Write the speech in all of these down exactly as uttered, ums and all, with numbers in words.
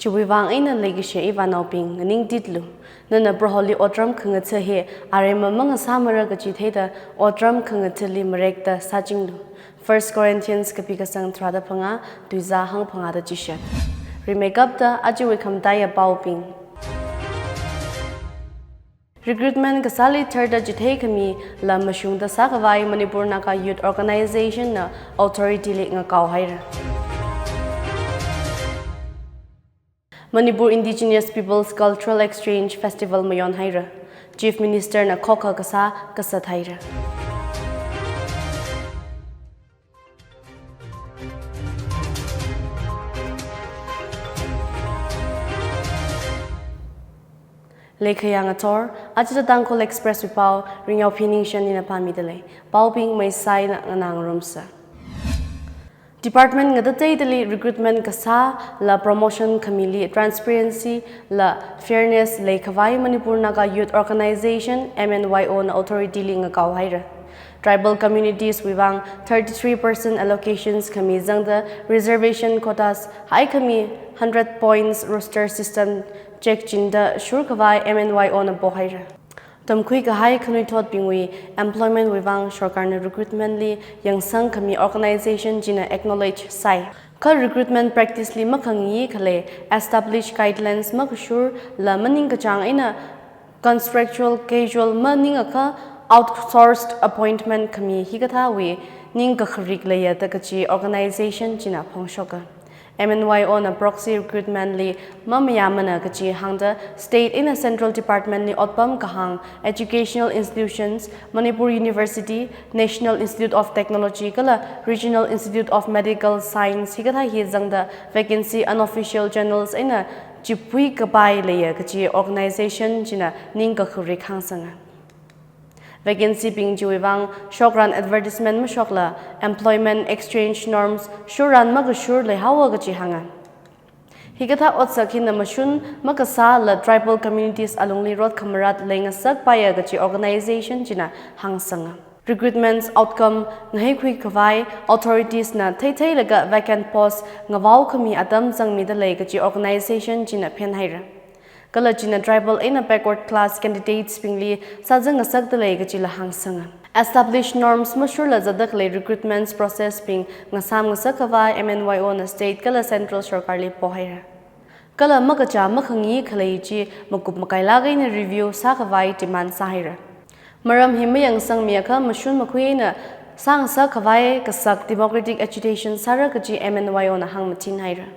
Chiwui vang eina leikashi ivānaobing, nganingtitlu. Nana Proholi otram khangatha hi aremma mangasāmara kaji theida otram khangathali marekta sāchinglu. First Corinthians kapi kasang tharāda phangā, tuizā hangphangāda chishat. Rimeikapta ajawui khamataiya paobing. Recruitment kasāli tharda chithei khami lam mashungda sākhavai Manipur Naga Youth Organization na authority li ngakao haira. Manipur Indigenous Peoples Cultural Exchange Festival mayon haira. Chief Minister na khokha kasā kasat haira. Leikhayang athor, aja Tangkhul Express wui pao, Ringyao Phiningshan ina pāmida lei. Paobing maisaina nganā ngarumsa. Department ngatateidali recruitment kasā la promotion khamili transparency la fairness leikhavai Manipur Naga Youth Organization, M N Y O na authority li ngakao haira. Tribal communities wui vang thirty-three percent allocations khami zangda reservation quotas haikhami hundred points roster system check chinda shurkhavai M N Y O na pohaira. Tamkhui kahai khanuithotbingwui employment wui vang sorkarna recruitment li yangsang khami organization china acknowledge sai. Kha recruitment practice li makhangayi khalei established guidelines makashur la maningkachāng eina contractual casual maningakha outsourced appointment khami hikathāwui ningkakharik leiya da kaji organization china phongshoka. M N Y O na proxy recruitment li mamayāmana kaji hāngda state eina central department li otpam kahāng educational institutions, Manipur University, National Institute of Technology kala Regional Institute of Medical Science hikathā hi zangda vacancy unofficial channels eina chiphui kapai leiya kaji organization china ningkakharik hāngsanga. Vacancy bing chiwui vang shokran advertisement mashokla employment exchange norms shurran makashur leihaowa kaji hānga. Hikathā otsak hina mashun makasā la tribal communities alungli rot khamarat leingasak paiya kaji organization china hāngsanga. Recruitment outcome ngaheikhui khavai authorities na theitheilaga vacant post ngavao khami atam zangmida lei kaji organization china phenhaira. Kala china tribal eina backward class candidates bingli sāzang ngasakda lei kajila hāngsanga. Established norms mashurla zatda khalei recruitment process bing ngasam ngasak khavai M N Y O na state kala central sorkarli pohaira. Kala makachā makhangayi khalei chi makup makailāk eina review sākhavai demand sāhaira. Maram hi mayangsangmiakha mashun makhui eina sāngasak khavai kasak democratic agitation sāra kaji M N Y O na hāngmathin haira.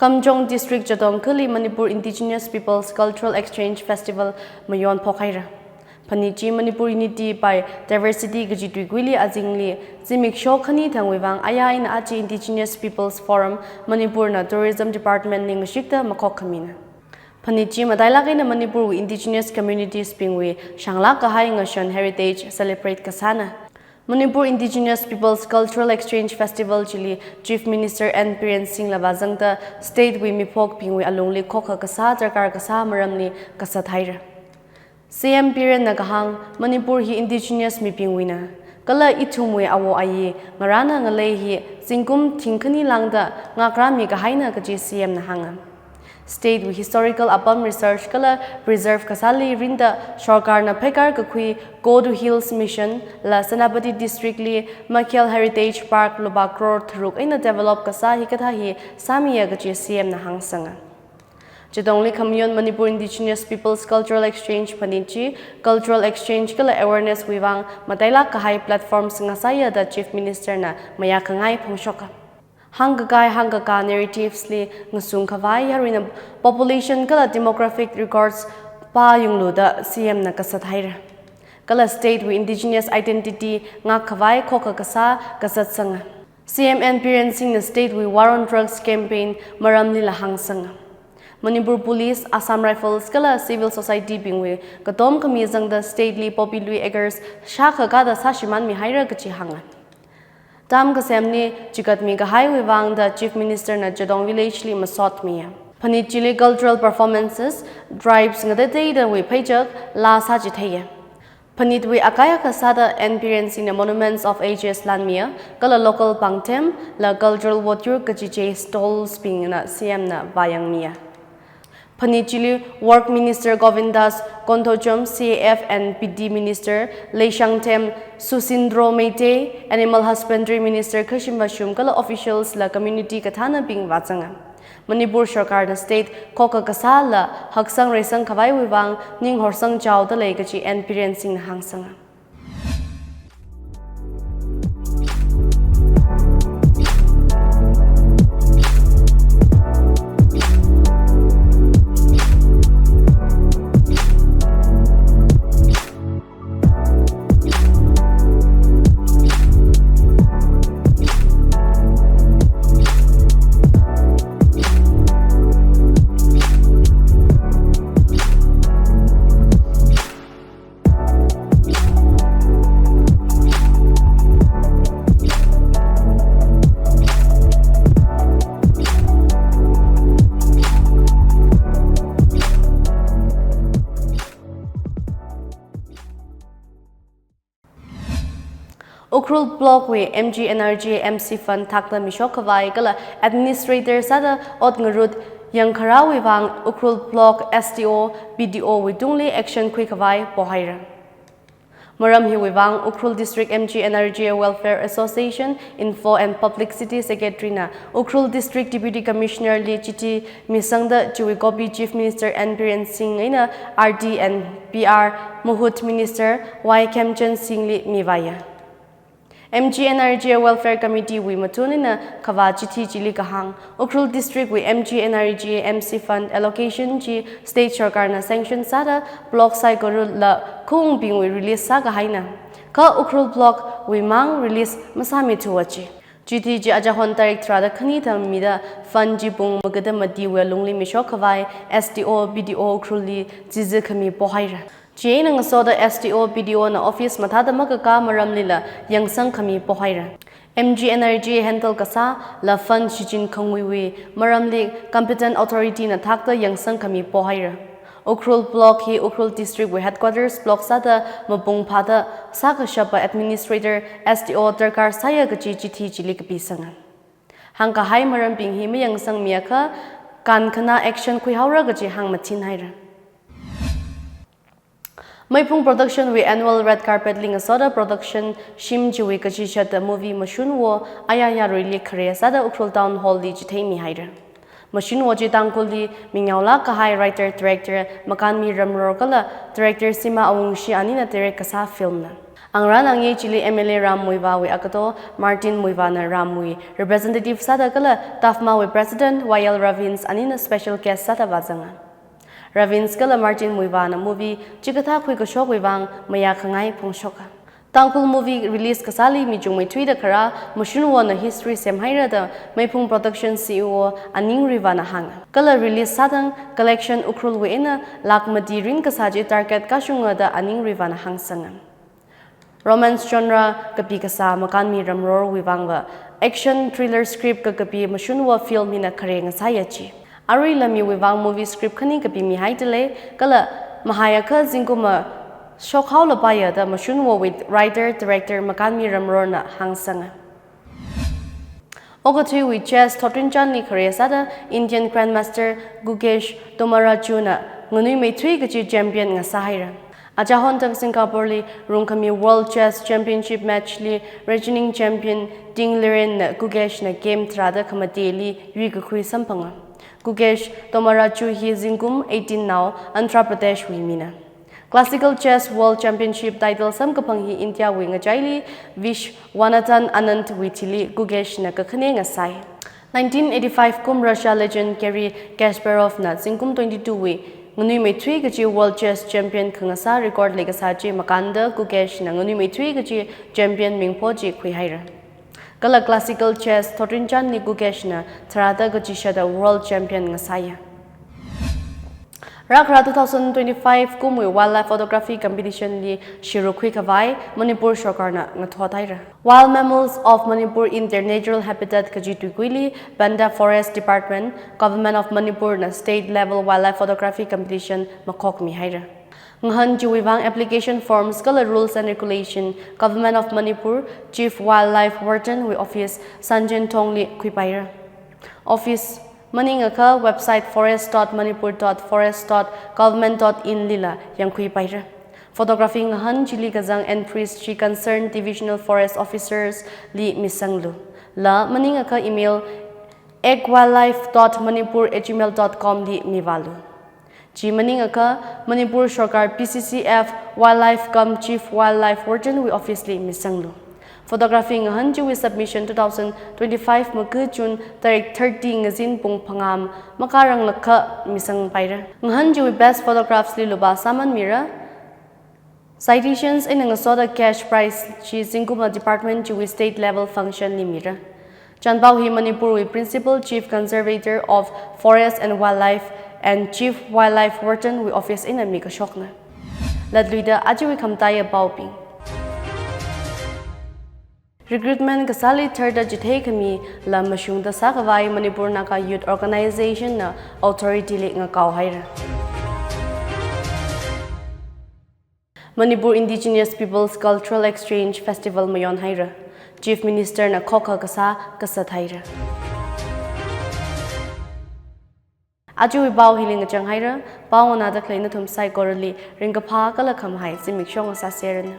Kamjong District Jadong khali Manipur Indigenous Peoples Cultural Exchange Festival mayon phokhaira. Phanit chi Manipur Unity by Diversity kaji tuikuili azingli zimiksho khani thangwui vang aya eina aja Indigenous Peoples Forum Manipur na Tourism Department li ngashikta makhok khamina. Phanit chi matailāk eina Manipurwui indigenous communities bingwui shanglāk kahai ngashan heritage celebrate kasāna. Manipur Indigenous Peoples Cultural Exchange Festival chili Chief Minister N Biren Singh la vāzangda state wui miphokbingwui alungli khokha kasā darkar kasā maramli kasat haira. C M Biren na kahāng, Manipur hi indigenous mibingwuina, kala ithumwui awo ayi, ngarāna ngalei hi zingkum thingkhani lāngda ngakrāmi kahaina kaji C M na hānga. State wui historical apam research kala preserve kasāli rinda sorkarna pheikar kakhui Go to Hills Mission la Senapati District li Makhel Heritage Park lupā crore tharuk eina develop kasā hikathā hi sāmiya kaji C M na hāngsanga. Jadongli khamayon Manipur Indigenous Peoples Cultural Exchange phanit chi cultural exchange kala awareness wui vang matailāk kahai platforms ngasāya da Chief Minister na mayā khangai phongshoka. Hāngkakai hāngkakā narratives li ngasung khavai yaruina population kala demographic records pāyunglu da C M na kasat haira. Kala state wui indigenous identity ngak khavai khokha kasā kasatsanga. C M N Biren Singh na state wui War on Drugs campaign maramli la hāngsanga. Manipur Police, Assam Rifles kala civil society bingwui katom khami zangda state li poppy lui acres shākha kada sāshimānmi haira kaji hānga. Dam kasemli chigatmi kahaiwui vang da Chief Minister na Jadong Village li masotmiya. Phanit chili cultural performances, tribes ngatateidawui pheichak, laa sāchitheiya. Phanitwui akai akha sāda N Biren Singhna Monuments of Ages lanmiya, kala local pāngthem la cultural votyur kachichei stalls bingna C M na vāyangmiya. Phanit chili Work Minister Govindas Konthochom, C A F and P D Minister Leishangthem Susindro Meitei, Animal Husbandry Minister Khashim Vashum kala officials la community kathānabing vāzanga. Manipur Sarkarna state khokha kasā la haksang reisang khavaiwui vang ning horsang chaoda lei kachi N Biren Singhna hāngsanga. Ukhrul Block wui M G N R G A M C fund thakta mishok khavai kala administrator sāda ot ngarut yangkharāwui vang Ukhrul Block S D O, B D O wui tungli action khui khavai pohaira. Maram hiwui vang Ukhrul District M G N R G A Welfare Association Info and Publicity Secretary na Ukhrul District Deputy Commissioner li chithi misangda chiwui copy Chief Minister N Biren Singh eina R D and P R Mahut Minister Y Khemchand Singh li mivāya. M G N R G A Welfare Committee wui mathun eina kavā chithi chili kahāng, Ukhrul District wui M G N R G A M C fund allocation chi State Sarkarna sanction sāda block saikora la khungbingwui release sākahaina. Kha Ukhrul Block wui mang release masāmithuwa chi. Chithi chi achahon tarik tharāda khani thang mida fund chi pung magada matiwui lungli mishok khavai S D O, B D O Ukhrul li chizi khami pohaira. Chieina ngasoda S D O, B D O na office mathāda makakā maramlila yangsang khami pohaira. M G N R G A handle kasā la fund shichin khanguiwui maramli competent authority na thakta yangsang khami pohaira. Ukhrul Block hi Ukhrul District wui headquarters block sāda mapung phāda sākashapa administrator S D O darkar sāya kachi chithi chili kapisanga. Hāngkahai marambing hi mayangsangmiakha kankhana action khuihaora kachi hāngmathinhaira. Meiphung Production wui annual red carpet li ngasoda production shim chiwui kachishatda movie Mashunwo ayā yaruili khare sāda Ukhrul Town Hall li chitheimihaira. Mashunwo chi Tangkhulli mingaolāk kahai writer director Makanmi Ramror kala director Sima Awungshi anina direct kasā film na. Angrān angye chili M L A Ram Muivah wui agato Martin Muivah na Ram wui representative sāda kala TAFMA wui president Y L Ravins anina special guest sāda vāzanga. Ravins kala Martin Muivah na movie chikathā khuikashokwui vang mayā khangai phongshoka. Tangkhul movie release kasāli michung meithuida kharā Mashunwo na history semhaira da Meiphung Production C E O Aning Riva na hānga. Kala release sāthang collection Ukhrul wui eina lakh mati rin kasā chi target kashunga da Aning Riva na hāngsanga. Romance genre kapi kasā Makanmi Ramror wui vangva action thriller script kakapi Mashunwo film hina khare ngasāya chi. Aruila miwui vang movie script khani kapimihaida lei, kala mahaiakha zingkumva shokhaolapaiya da Mashunwo wui writer director Makanmi Ramror na hāngsanga. Okathuiwui chess thotrin chanli khare sāda Indian Grandmaster Gukesh Dommaraju na nganuimeithui kachi champion ngasāhaira. Achahon thang Singapore li rungkhami World Chess Championship match li reigning champion Ting Liren na Gukesh na game tharāda khamateli yuikakhui samphanga. Gukesh Dommaraju hi zingkum eighteen nao Andhra Pradesh wui mina. Classical Chess World Championship title samkaphang hi India wui ngachaili Vishwanathan Anand wui thili Gukesh na kakhane ngasai. Nineteen eighty-five kum Russia legend Garry Kasparov na zingkum twenty-two wui nganuimeithui kachi World Chess Champion khangasā record leikasā chi makānda Gukesh na nganuimeithui kachi champion mingpho chi khuihaira. Kala classical chess thotrin chanli Gukesh na tharāda kachishada world champion ngasāya. Rākhara two thousand twenty-five kumwui wildlife photography competition li shiruk khuikhavai Manipur Sarkarna ngathothaira. Wild Mammals of Manipur in Their Natural Habitat kaji tuikuili Panda Forest Department, Government of Manipur na state level wildlife photography competition makhokmihaira. Ngahān chiwui vang application forms kala rules and regulation Government of Manipur Chief Wildlife Warden wui office Sanjenthong li khuipaira. Office maningakha website forest dot manipur dot forest dot government dot in lila yangkhuipaira. Photography ngahān chili kazang entries chi concerned divisional forest officers li misanglu. La maningakha email egwildlife dot manipur at gmail dot com li mivālu. Chi maningakha Manipur Sorkar P C C F Wildlife cum Chief Wildlife Warden wui office li misanglu. Photography ngahān chiwui submission two thousand twenty-five maga June tarik thirty ngazin pung phangā makāranglakha misangpaira. Ngahān chiwui best photographs li lupā sāman mira. Citations eina ngasoda cash prize chi zingkumva department chiwui state level function li mira. Chanpao hi Manipur wui Principal Chief Conservator of Forest and Wildlife and Chief Wildlife Warden wui office eina mikashokna. Latluida ajawui khamataiya paobing. Recruitment kasāli tharda chithei khami lam mashungda sākhavai Manipur Naga Youth Organization na authority li ngakao haira. Manipur Indigenous Peoples Cultural Exchange Festival mayon haira. Chief Minister na khokha kasā kasat haira. Ajawui pao hili ngachang haira, pao nganāda khalei nathum saikorali ringkaphā kala khamahai zimiksho ngasāseranu.